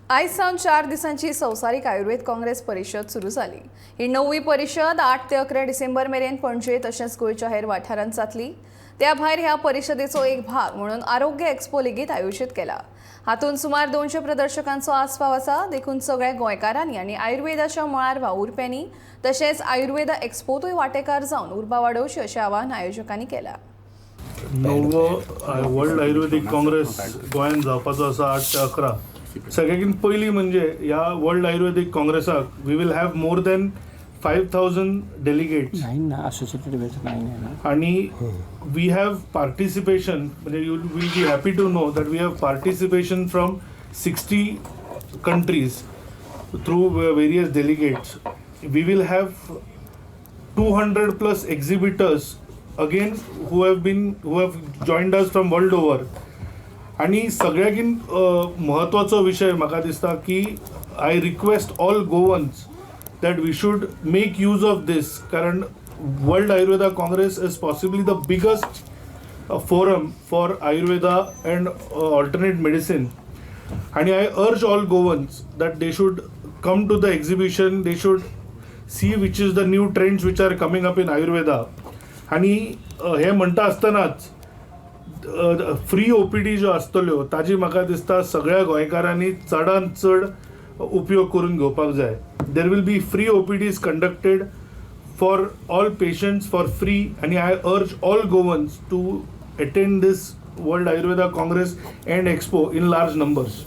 आयज सावन 4 दिसांची संवसारीक आयुर्वेद काँग्रेस परिशद सुरू जाली. ही 9वी परिशद 8 ते 11 डिसेंबर मेरेन पणजे तशेंच गोंयच्या हेर वाठारांत जातली. त्या भायर ह्या परिशदेचो एक भाग म्हणून आरोग्य एक्सपो लेगीत आयोजीत केला. हातूंत सुमार 200 प्रदर्शकांचो आस्पाव आसा. देखून सगळ्या गोंयकारांनी आनी आयुर्वेदाच्या मळार वावुरप्यांनी तशेंच आयुर्वेदा एक्सपोतूय वांटेकार जावन उर्बा वाडोवची अशें आवाहन आयोजकांनी केलां. 9वो वर्ल्ड आयुर्वेदीक काँग्रेस गोंयांत जावपाचो आसा 8 ते 11. सगळ्याकीन पयलीं म्हणजे ह्या वर्ल्ड आयुर्वेदीक काँग्रेसाक we will have more than 5000 delegates. Nine ना, असोसिएटेड विथ नाईन आहे ना. आणि we have participation, म्हणजे you will be happy to know that we have participation from 60 countries through various delegates. We will have 200 plus exhibitors again who have joined us from world over. आणि सगळ्याकीन म्हत्वाचो विशय म्हाका दिसता की I request all Goans that we should make use of this, कारण World Ayurveda Congress is possibly the biggest forum for Ayurveda and alternate medicine. आणि I urge all Goans that they should come to the exhibition, they should see which is the new trends which are coming up in Ayurveda. आणि हें म्हणटा आसतनाच free OPD ज्यो आसतल्यो ताजी म्हाका दिसता सगळ्या गोंयकारांनी चडान चड उपयोग करून घेवपाक जाय. There will be free OPDs conducted for all patients for free आणि I urge all Goans to attend this World Ayurveda Congress and Expo in large numbers.